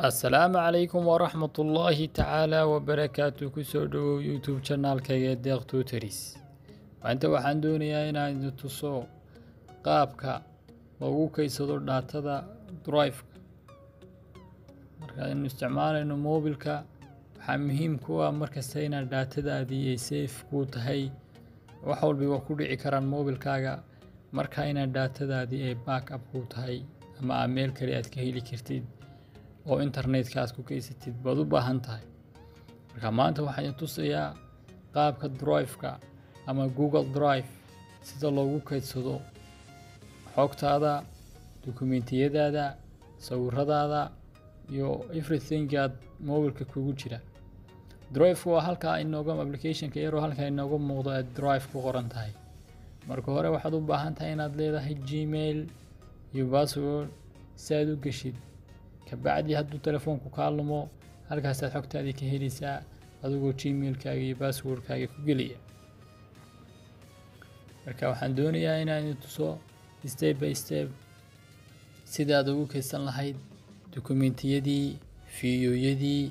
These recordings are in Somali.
Assalaamu calaykum waraxmatullaahi tacaala wabarakaatu. Kusoo dhawow YouTube channelkayga Deeq Tutors. Maanta waxaan doonayaa inaan idin tuso qaabka loogu kaydsado data-da Drive-ka. Marka aynu isticmaalayno mobilka, waxaa muhiim ku ah markasta inaad data-daadii ay safe kuu tahay. Wax walba waa ku dhici karaan mobilkaaga, marka inaad data-daadii ay backup kuu tahay ama aad meel kale aad ka heli kartid oo internetka aad ku kaysatid baad u baahan tahay. Marka maanta waxaan idin tusayaa qaabka Drive-ka ama Google Drive sida loogu kaydsado xogtaada, dukumentiyadaada, sawiradaada iyo everything aad mobilka kugu jira. Drive waa halka inooga application-ka yar oo halka inooga muuqdo ee Drive ku qoran tahay. Marka hore waxaad u baahan tahay inaad leedahay Gmail iyo password si aad u gashid. Kabacdi hadduu telefoonku kaa lumo, halkaasaad xogtaadii ka helaysaa adigoo Gmail-kaaga iyo password-kaaga ku geliya. Marka waxaan doonayaa inaan idin tuso step by step sida aad ugu kaydsan lahayd dukumentiyadii, fiidiyowyadii,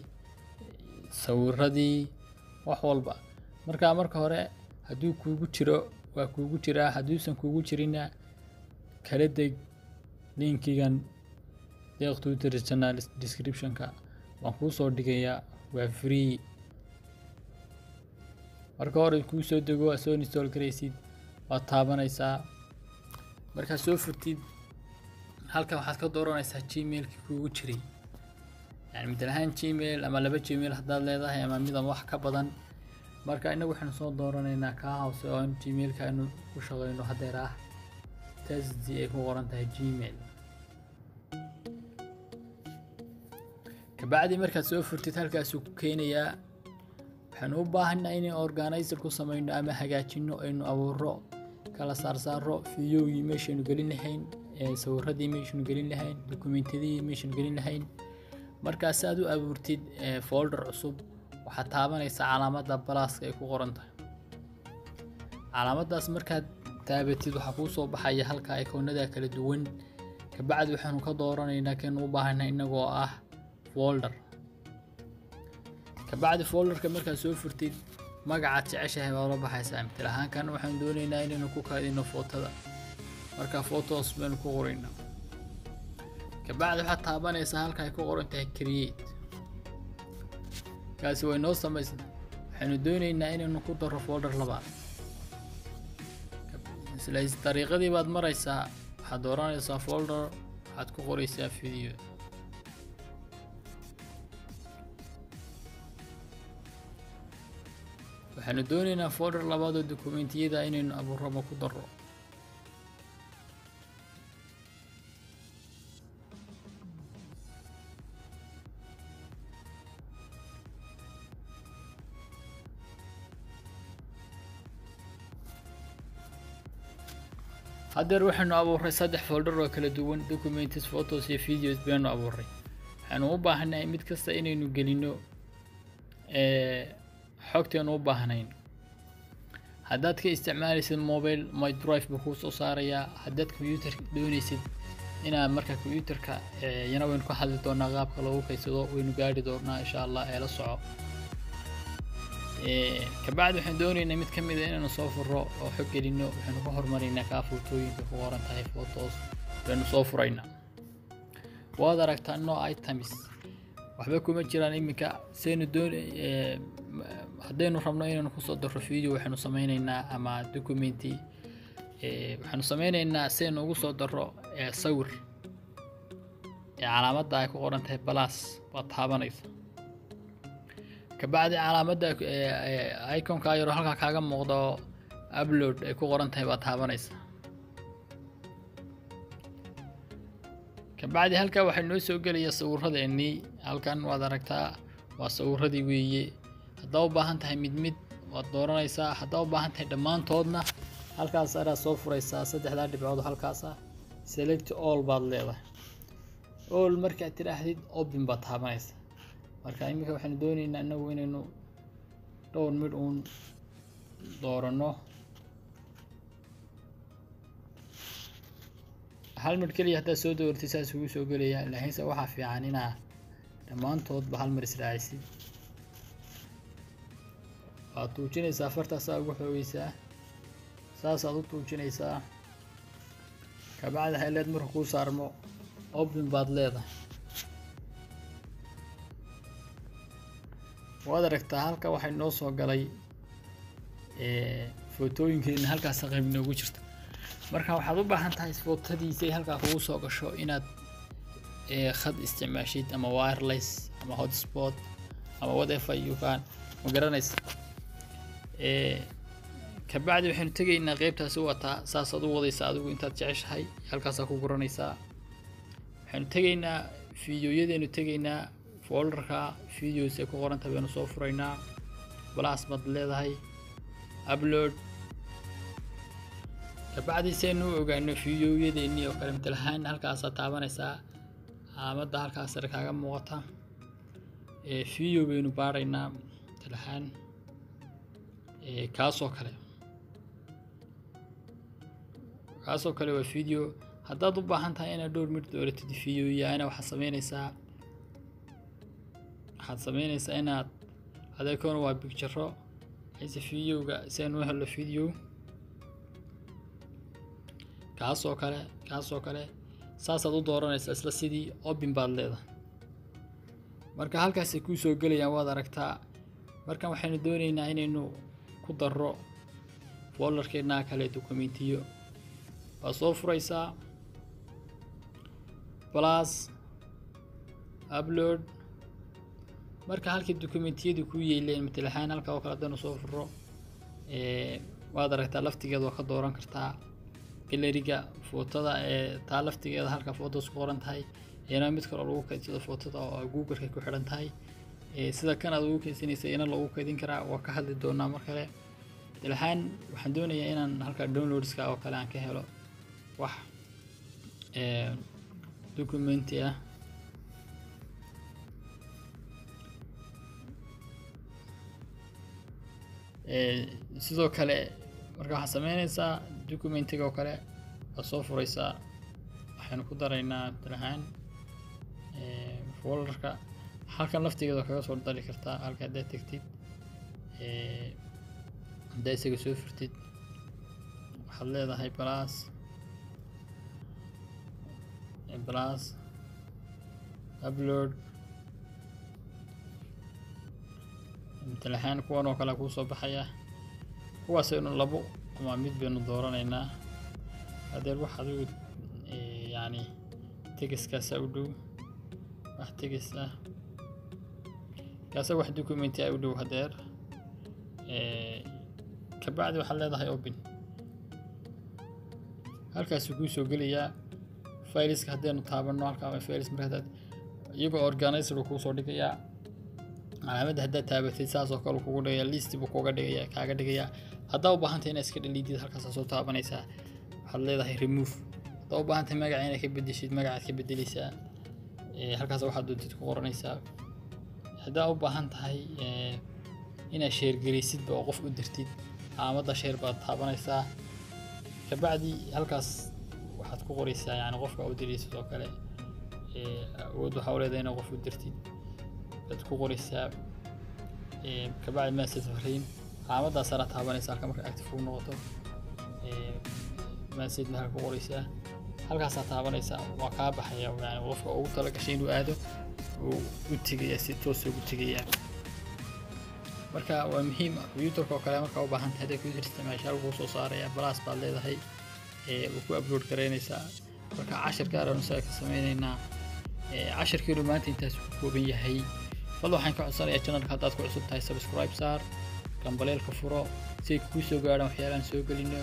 sawiradii, wax walba. Marka hore hadduu kuugu jiro waa kuugu jiraa, hadduusan kuugu jirinna kala deg linkigan Deeq Tutors channel description-ka waan kuu soo dhigayaa, waa free. Marka hore kuu soo dego, aad soo install garaysid, waad taabanaysaa. Markaad soo furtid, halkan waxaad ka dooranaysaa Gmail-kii kuugu jiray. Yani mid ahaan Gmail ama laba Gmail haddaad leedahay ama mid ama wax ka badan. Marka inagu waxaynu soo dooranaynaa kaa hoose oo aan Gmail-ka aynu ku shaqeyno haddeer ah test ay ku qoran tahay Gmail. Kabacdi markaad soo furtid halkaasuu ku keenayaa. Waxaanu u baahannahay inay organizer ku samayno ama hagaajino, aynu abuuro, kala saarsaaro fiidiyowgii meeshaynu gelin lahayn, sawiradii meeshaynu gelin lahayn, dukumentiyadii meeshaynu gelin lahayn. Markaa si aad u abuurtid folder cusub, waxaad taabanaysaa calaamadda plus-ka ay ku qoran tahay. Calaamaddaas markaad taabatid waxaa kuu soo baxaya halka ikoonada kala duwan. Kabacdi waxaanu ka dooranaynaa kaynu u baahannahay inagoo ah folder. Kabacdi folderka markaad soo furtid, magacaad jeceshahay baad la baxaysaa. Mithal ahaan kan waxaan doonaynaa inaynu ku kaydino photoda. Marka photos baynu ku qoraynaa. Kabacdi waxaad taabanaysaa halka ay ku qoran tahay create. Kaasi way noo samaysnaa. Waxaynu doonaynaa inaynu ku darro folder labaad. Isla dariiqadii baad maraysaa, waxaad dooranaysaa folder, waxaad ku qoraysaa video. Waxaanu doonaynaa folder labaad oo dukumentiyada inaynu abuurro ama ku darro. Haddeer waxaynu abuurray saddex folder oo kala duwan, documents, photos iyo videos baynu abuurray. Waxaynu u baahannahay mid kasta inaynu gelino xogteenu u baahnayn. Haddaad ka isticmaalaysid mobile, My Drive buu kuu soo saarayaa. Haddaad computer doonaysid inaad marka computerka, yana waynu ka hadli doonaa qaabka loogu kaydsado, waynu gaari doonaa insha Allah, ee la soco. Kabacdi waxaan doonaynaa mid ka mid ah inaynu soo furro oo xog gelino. Waxaynu ka hormaraynaa kaa footooyinka ku qoran tahay photos baynu soo furaynaa. Waad aragtaa no items, waxba kuma jiraan iminka. Saynu doon haddaynu rabno inaynu kusoo darro video, waxaynu sameynaynaa ama documenti, waxaynu sameynaynaa saynu ugu soo darro sawir. Calaamadda ay ku qoran tahay plus baad taabanaysa. Kabacdi calaamadda iconka yar oo halkaa kaaga muuqda oo upload ay ku qoran tahay baad taabanaysa. Kabacdi halkaa waxaa noo soo gelaya sawiradeennii. Halkan waad aragtaa, waa sawiradii weeye. Haddaa u baahan tahay mid mid waad dooranaysaa, haddaa u baahan tahay dhammaantoodna halkaas ayaa soo furaysaa saddexdaa dhibcood halkaas ah, select all baad leedahay. All markaad tidhaahdid open baad taabanaysaa. Marka iminka waxaynu doonaynaa inagu inaynu dhowr mid uun dooranno. Hal mid keliya haddaad soo dooratid saas ugu soo gelaya, laakiinse waxaa fiican inaa Dhammaantoodba hal mar israacisid. Waad tuujinaysaa, fartaasaa ugu xoogaysaa, saasaad u tuujinaysaa. Kabacdi highlight marka kuu saarmo, open baad leedahay. Waad aragtaa, halka waxay noo soo galay footooyinkeena, halkaas qayb inoogu jirta. Marka waxaad u baahan tahay footadiisa ay halkaa kugu soo gasho inaad khad isticmaashid, ama wireless ama hotspot ama whatever you can, ma garanaysa. Kabacdi waxaynu tegaynaa qeybtaasi wataa, saasaad u wadaysaa adigu intaad jeceshahay, halkaasaa ku guranaysaa. Waxaynu tegaynaa fiidiyoyadeenu, tegaynaa folderka videos ay ku qoran tahay baynu soo furaynaa. Plus baad leedahay, upload. Kabacdi si aynu u ogaano fiidiyoyadeennii oo kale, matal ahaan halkaasaa taabanaysaa, calaamadda halkaas sare kaaga muuqata. Video baynu baaraynaa, matal ahaan kaasoo kale, kaasoo kale waa video. Haddaad u baahan tahay inaad dhowr mid dooratid videoyaana, waxaad sameynaysaa inaad adeekoona waa picture xiise videoga. Si aynu u helno video kaasoo kale, kaasoo kale saasaad u dooranaysaa, isla sidii open baad leedahay. Marka halkaasay kuu soo gelayaan, waad aragtaa. Marka waxaynu doonaynaa inaynu ku darro folderkeennaa kale documentiyo. Waa soo furaysaa, plus, upload. Marka halkii documentiyadu ku yeeleen, matal ahaan halka oo kale haddaynu soo furo, waad aragtaa, laftigeeda waa ka dooran kartaa galleryga footada ee taa laftigeeda halka photos ku qoran tahay. Iyana mid kale oo lagu kaydsado footada oo Google-ka ku xidhan tahay, sida kan aad ugu kaydsanaysa iyana loogu kaydin karaa, waa ka hadli doonaa mar kale. Matal ahaan waxaan doonayaa inaan halka downloadska oo kale aan ka helo wax documenti ah. Sidoo kale marka waxaad sameynaysaa documentiga oo kale waad soo furaysaa. Waxaynu ku daraynaa matal ahaan folderka halkan laftigeeda kaga soo dari kartaa. Halka haddaad tegtid, haddaa isaga soo furtid, waxaad leedahay plus, plus, upload. Matal ahaan kuwan oo kale kuu soo baxaya, kuwaasaynu labo ama mid baynu dooranaynaa. Hadeer wax adigu yacni textkaasaa u dhow, wax text ah kaasa, wax documenti ah u dhow hadeer. Kabacdi waxaad leedahay open, halkaasuu kuu soo gelayaa fileska. Haddaynu taabanno halka ama files, marka hadaad iyagoo organizer uu kuu soo dhigayaa. Calaamadda haddaad taabatid, saas oo kale kugu dhigaya, list buu kuga dhigaya, kaaga dhigayaa. Haddaa u baahantahay inaad iska dhaliidid, halkaasaa soo taabanaysaa, waxaad leedahay remove. Haddaa u baahantahay magaca inaad ka bedeshid, magacaad ka bedeleysaa, halkaas waxaad doontid ku qoranaysaa. Haddaa u baahan tahay inaad share gareysidba oo qof u dirtid, calaamadda share baad taabanaysaa. Kabacdi halkaas waxaad ku qoraysaa, yani qofka u diraysid oo kale, awood waxaa u leedahay inaad qof u dirtid baad ku qoraysaa. Kabacdi message, fariin, calaamadaasaana taabanaysa halka marka active kuu noqoto. Message maxaa ku qoraysaa, halkaasaa taabanaysaa, waa kaa baxaya. Yani qofka ugu talagashay inuu aado uu u tegaya, si toos ugu tegaya. Marka waa muhiim computerka oo kale markaa u baahan tahay, hadday computer isticmaasha, halkuu soo saaraya, plus baad leedahay, uu ku upload garaynaysaa. Marka cashirka aanu isaga ka sameynaynaa. Cashirkiinu maanta intaas ku kooban yahay. Fadlan waxaan ka codsanayaa, channelka haddaad ku cusub tahay, subscribe saar, gambaleelka furo si ay kuu soo gaadhaan waxyaalaan soo gelino.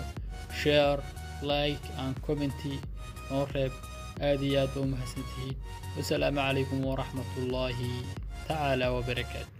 Share, like and comment noo reeb. Aad iyo aad ba u mahadsantihiin. Wasalaamu calaykum waraxmatullaahi tacaala wabarakaatu.